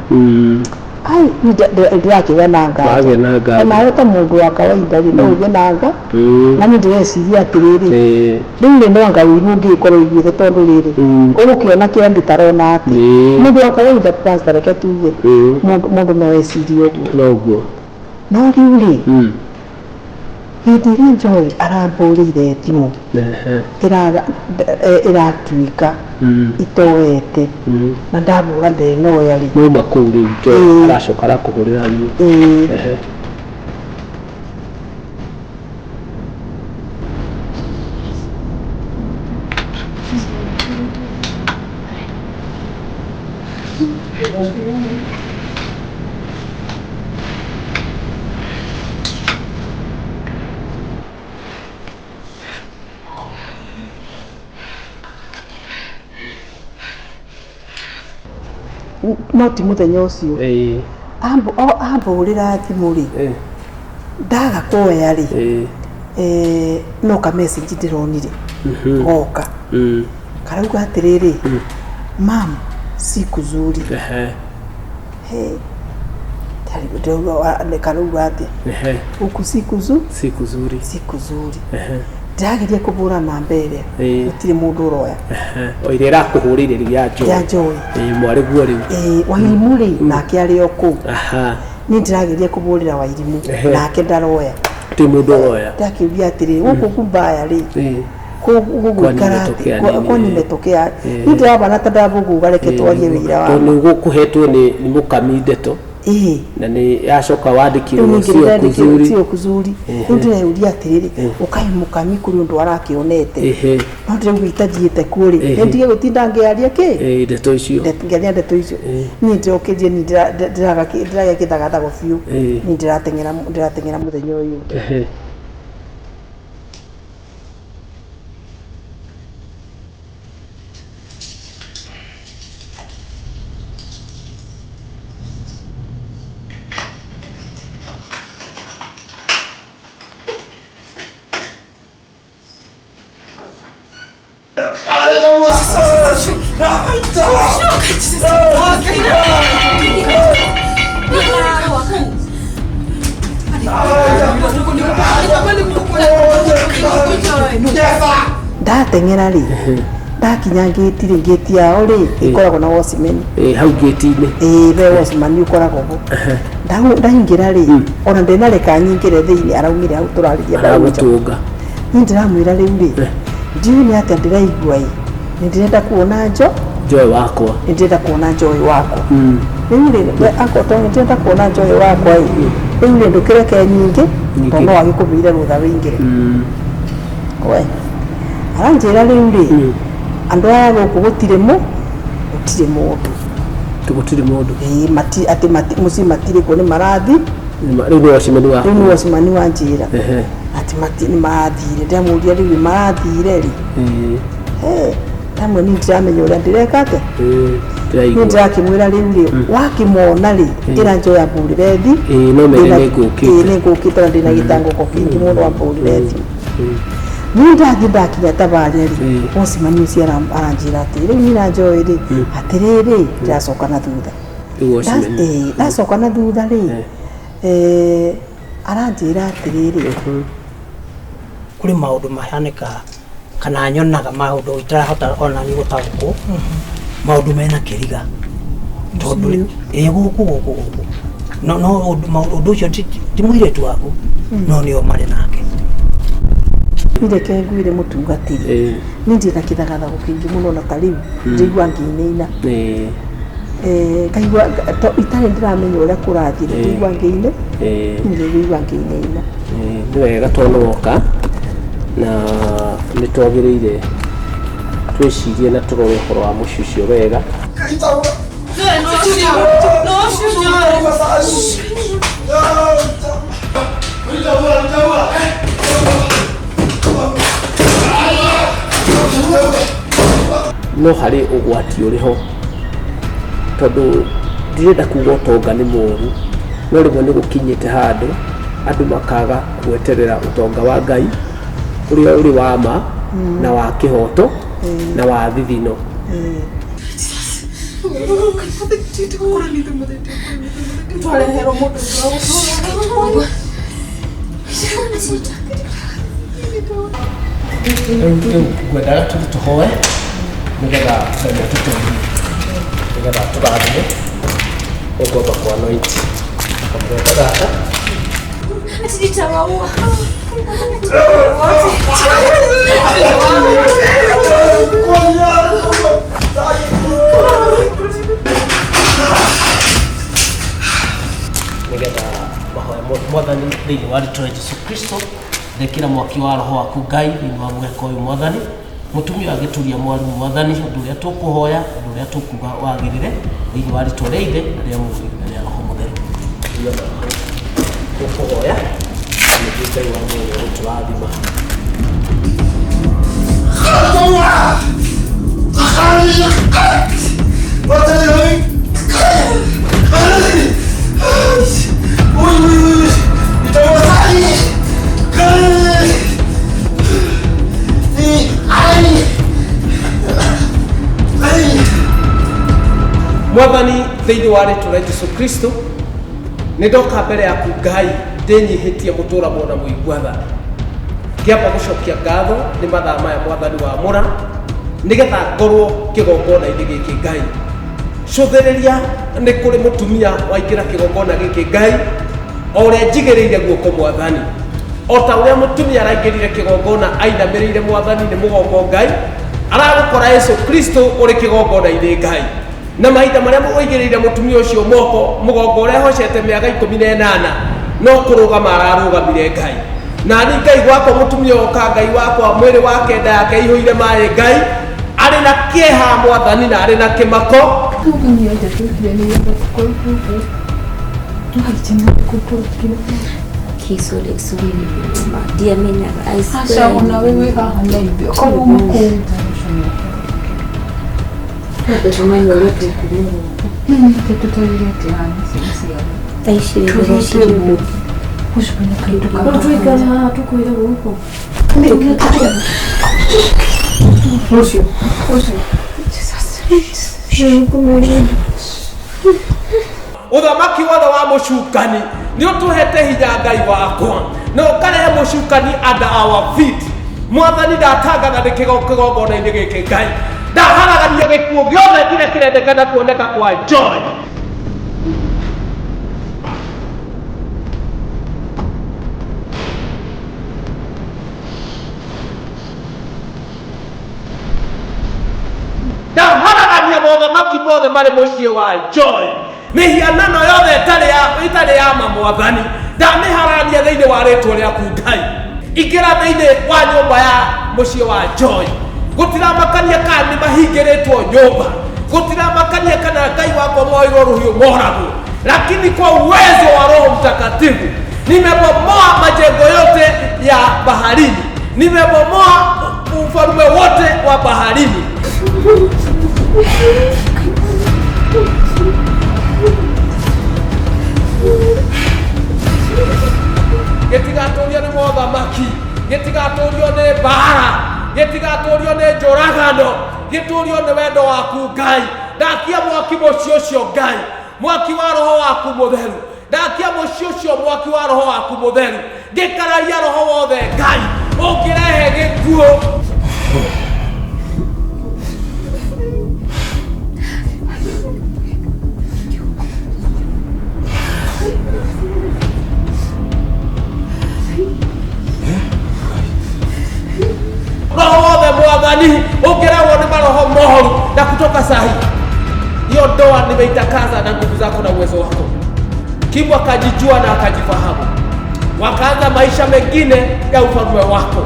Ai, niĩ ndĩrakĩgĩa na nganja. Wagĩa na nganja. Onawe ta mũndũ wa kawaida rĩ, no ũgĩe na nga. Na niĩ ndĩreciria atĩrĩrĩ, rĩu rĩ no anga ũiru ũngĩgĩkorwo ũiguĩte tondũ rĩrĩ, ũgũkĩona kĩambi tarona atĩ. Mũndũ wa kawaida pastor reke tuge, mũndũ no ecirie ũguo. Noguo. No rĩu rĩ, hĩndĩ ĩrĩa Joy arambũrĩire thimũ ĩratuĩka itoete na ndamũra ndenoya rĩ. Mwauma kũu rĩu Joy aracoka arakũhũrĩra thimũ. Ĩĩ. No ti mũthenya ũcio ambũrĩra thimũ rĩ, ndaga kuoya rĩ, no ka message ndĩronire goka karauga atĩrĩrĩ, mam si kuzuri. Karauga atĩa gũkũ si kuzuri, si kuzuri, si kuzuri. Ndĩrageria kũbũra namba ĩrĩa gũtirĩ mũndũ ũroya. O ĩrĩa ĩrakũhũrĩire rĩu ya Joy. Ya Joy. Ĩĩ mwarĩguo rĩu. Ĩĩ Wairimũ rĩ nake arĩ o kũu. Niĩ ndĩrageria kũbũrĩra Wairimũ nake ndaroya. Gũtirĩ mũndũ ũroya. Ndakĩũria atĩrĩrĩ gũkũ kumbaya rĩ gũgũikara atĩ kwani imetokea niĩ ndĩrabana ta ndabũguga reke twarie wĩira wa Tondũ nĩ ũgũkũhetwo nĩ mũkami ndeto. Ĩĩ. Na nĩ yacoka wandĩkirwo Rĩu sio ningĩ kuzuri. sio kuzuri. Rĩu ndĩreyũria atĩrĩrĩ ũkaĩ mũkami kũrĩ ũndũ arakĩonete. No ndĩrauga itathiĩte kuo rĩ, nĩ ndige gũtinda ngĩaria kĩ? Ĩĩ ndeto icio. Ngĩaria ndeto icio. Niĩ ndĩrokĩrie niĩ ndĩragĩa kĩthagathago biũ. Niĩ ndĩrateng'era ndĩrateng'era mũthenya ũyũ ũngĩ. Ndateng'era rĩ, ndakinya ngĩti rĩ, ngĩti yao rĩ ĩkoragwo na watchman. Ĩĩ hau ngĩti-inĩ. Ĩĩ be watchman ũkoragwo ho. Ndaingĩra rĩ, ona ndenareka nyingĩre thĩinĩ araumire hau tũrarĩria Aragũtũnga. Niĩ ndĩramwĩra rĩu rĩ, ndiũĩ nĩ atĩa ndĩraigua ĩ, nĩ ndĩrenda kuona Joy. Joy wakwa. Nĩ ndĩrenda kuona Joy wakwa. Rĩu rĩ, we akorwo tondũ nĩ ndĩrenda kuona Joy wakwa ĩ, rĩu rĩ ndũkĩreke nyingĩ, tondũ no agĩkũbĩire rũtha wĩingĩre. We aranjĩra rĩu rĩ, andũ aya gũkũ gũtirĩ mũ, gũtirĩ mũndũ. Gũtirĩ mũndũ. Ĩĩ mati atĩ mati mũciĩ matirĩ kuo nĩ marathi. Rĩu nĩ watchman waku. Rĩu nĩ watchman wanjĩra. Atĩ mati nĩ marathire. Ndĩramũria rĩu marathire rĩ. Ndamwĩra niĩ ndiramenya ũrĩa ndĩreka atĩa. Niĩ ndĩrakĩmwĩra rĩu rĩ, wakĩmona rĩ, ĩra Joy ambũrĩre thi. Ĩĩ no mere nĩ ngũkĩte. Ĩĩ nĩ ngũkĩte na ndĩna gĩtangũko kĩingĩ mũno ambũrĩre thimũ. Niĩ ndathiĩ ndakinya tabarĩa rĩ, watchman ũcio aranjĩra atĩ rĩu niĩ na Joy rĩ, atĩrĩrĩ, ndĩracoka na thutha. Rĩu watchman. Ĩĩ ndacoka na thutha rĩ, Aranjĩra atĩrĩrĩ, kũrĩ maũndũ mahanĩkaga kana nyonaga maũndũ itarahota ona niĩ gũtaũkwo, maũndũ mena kĩriga tondũ ĩ gũkũ gũkũ gũkũ no no ũndũ ũcio ti mũirĩtu waku no nĩo marĩ nake. Reke ngwĩre mũtungatĩri, nĩ ndĩ na kĩthagathago kĩingĩ mũno na ta rĩu njigua ngĩinaina, ngaigua itarĩ ndĩramenya ũrĩa kũrathiĩ, ngaigua ngĩine ngaigua ngĩinaina. Nĩ wega tondũ woka na nĩ twagĩrĩire twĩcirie na tũrore ũhoro wa mũciĩ ũcio wega. No harĩ ũgwati ũrĩ ho tondũ ndirenda kuga ũtonga nĩ mũru, no rĩmwe nĩ gũkinyĩte handũ andũ makaga gweterera ũtonga wa Ngai ũrĩa ũrĩ wa ma na wa kĩhoto na wa thithino. Twareherwo mũndũ. Rĩu ngwendaga tũthiĩ tũhoe nĩgetha Ngai atũteithie nĩgetha tũrathime. Nĩngwamba kwa anoint kamũgeka gaka. Ati nitawaua. Nĩgetha mahoya mwathani thĩinĩ wa rĩtwa rĩa Jesu Kristo, thekĩra mwaki wa roho waku Ngai thĩinĩ wa mũgeka ũyũ mwathani, mũtumia agĩturia mwarimũ mwathani, ũndũ ũrĩa tũkũhoya, ũndũ ũrĩa tũkuga wagĩrĩre thĩinĩ wa rĩtwa rĩa Ithe na rĩa Mũriũ na rĩa Roho Mũtheru. Tũkũhoya nĩguo Ngai wa muoyo ũtũrathima. Mwathani thĩinĩ wa rĩtwa rĩa Jesu Kristo, nĩ ndoka mbere yaku Ngai ndĩnyihĩtie mũtũra mwona mũigua tha, ngĩamba gũcokia ngatho nĩ mathaa maya mwathani wa mũra nĩgetha ngorwo kĩgongona-inĩ gĩkĩ Ngai. Cũthĩrĩria nĩ kũrĩ mũtumia waingĩra kĩgongona gĩkĩ Ngai, o ũrĩa njigĩrĩire guoko mwathani, o ta ũrĩa mũtumia araingĩrire kĩgongona ainamĩrĩire mwathani nĩ mũgongo Ngai, aragũkora Yesu Kristo ũrĩ kĩgongona-inĩ Ngai. Na mahinda marĩa ũigĩrĩire mũtumia ũcio moko mũgongo ũrĩa hocete mĩaka 18 no kũrũgama ararũgamire Ngai. Na ni Ngai gwakwa mũtumia oka Ngai wakwa mwĩrĩ wake nda yake ihũire maĩ Ngai, arĩ na kĩeha mwathani na arĩ na kĩmako. Okay, sorry, sorry, mama. Ndiamenyaga, I swear. Aca ona wewe haha na ithuĩ korwo uma kũu. Tũmenye ũrĩa tũkuuma gũkũ. Tũtarire atĩa haha nĩ ciana ciao. Thaa ici rĩu ũndũ. No tuikare haha tũkwĩre gũkũ. Rũciũ. Rũciũ. Ũthamaki wothe wa mũcukani nĩ ũtũhete hinya Ngai wakwa, na ũkarehe mũcukani under our feet. Mwathani ndatangatha nĩ kĩgongona-inĩ gĩkĩ Ngai, ndaharagania gĩkuũ gĩothe kĩrĩa kĩrendekana kuoneka kwa Joy. Ndaharagania mothamaki mothe marĩ mũciĩ wa Joy, mĩhianano yothe ĩtarĩ ya ma mwathani, ndamĩharagania thĩinĩ wa rĩtwa rĩaku Ngai. Ingĩra thĩinĩ wa nyũmba ya mũciĩ wa Joy, gũtiramakania kana nĩ mahingĩrĩtwo nyũmba, gũtiramakania kana Ngai wakwa moirwo rũhiũ moragwo, lakini kwa uwezo wa Roho Mtakatifu nimebomoa majengo yote ya baharini, nimebomoa ufalme wote wa baharini. Gĩtigatũrio nĩ mothamaki, gĩtigatũrio nĩ mbara, gĩtigatũrio nĩ njũragano, gĩtũrio nĩ wendo waku Ngai. Ndakia mwaki mũciĩ ũcio Ngai, mwaki wa roho waku mũtheru. Ndakia mũciĩ ũcio mwaki wa roho waku mũtheru, ngĩkararia roho wothe Ngai ũngĩrehe gĩkuũ. Roho wothe Mwathani ũngĩrehwo nĩ maroho moru, na kutoka sahi hiyo ndoa nimeitakaza na nguvu zako na uwezo wako. Kimu akajijua na akajifahamu, wakaanza maisha mengine ya ufalme wako,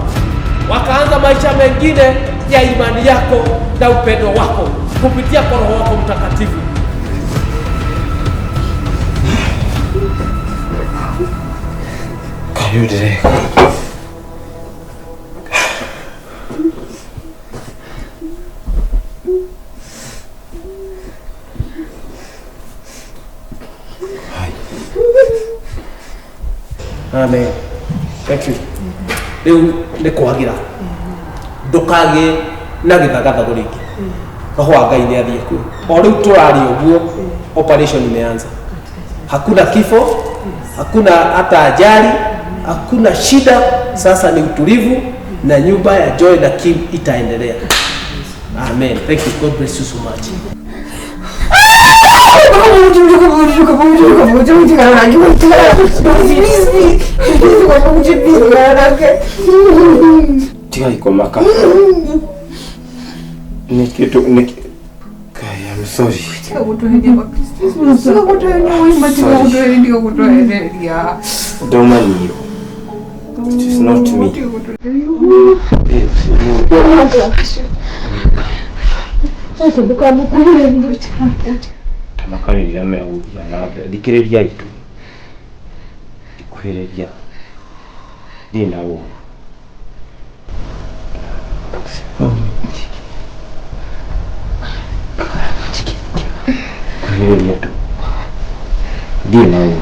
wakaanza maisha mengine ya imani yako na upendo wako kupitia kwa Roho wako Mtakatifu. Kayudire. Amen. Thank you. Rĩu nĩ kwagira ndũkagĩe na gĩthagathago rĩngĩ. Roho wa Ngai nĩ athiĩ kuo. O rĩu tũraria ũguo, operation imeanza. Hakuna kifo, hakuna hata ajali, hakuna shida. Sasa ni utulivu na nyumba ya Joy na Kim itaendelea. Amen. Thank you. God bless you so much. Tiga ikomaka. Niki niki. Kai, I'm sorry. Don't mind you. It is not me. Tamakarĩria megũthiĩ na mbere. Thikĩrĩriai tu. Thikuhĩrĩria. Ndirĩ na ũũru. Kuhĩrĩria tu. Ndirĩ na ũũru.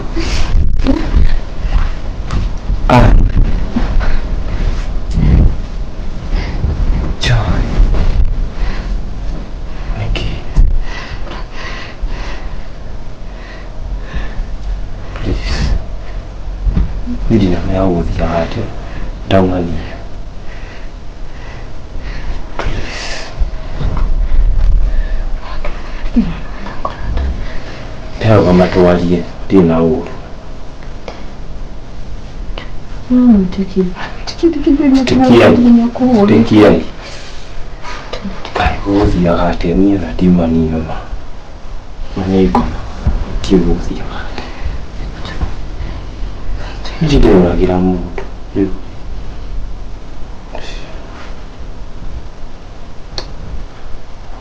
Ah. Joy. Nikki. Please. Ndirĩ na maya gũthiaga atĩa. Ndauma niĩ. Please. Ndĩrauga twarie, ndirĩ na ũũru. Tikiai. Kaĩ gũgũthiaga atĩa niĩ ona ndiuma niĩ ma. Ma nĩ ngoma. Ndiũĩ gũgũthiaga atĩa. Niĩ ndĩroragĩra mũndũ rĩu.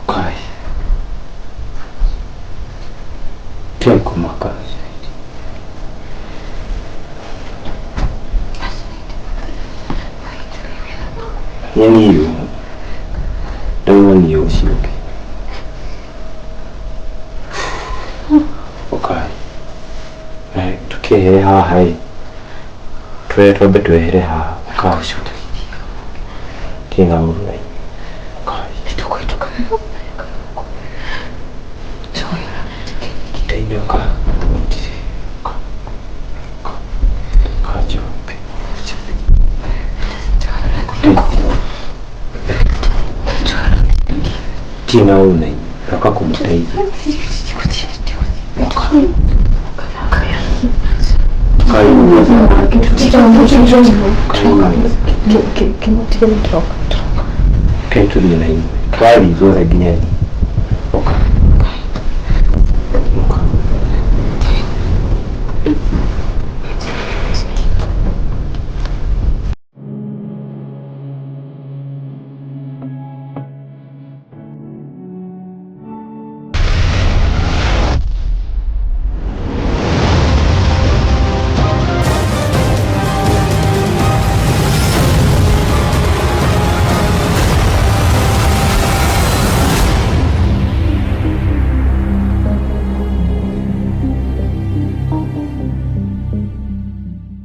Kai. Tigai kũmaka. Nyeni ũyũ. Ndauma niĩ ũcio ũngĩ. Ũkai. Tũkĩehere haha ĩ. Twere twambe twehere haha. Ũkai. Ndirĩ na ũũru na inyuĩ. Ũkai. Ndainũka. Ndirĩ. Ũka Njũmbĩ. Ndirĩ na ũũru na inyuĩ. Ndoka kũmũteithia. Kai tũthiĩ na inyuĩ. Twathiĩ ithuothe nginya niĩ. Ũka.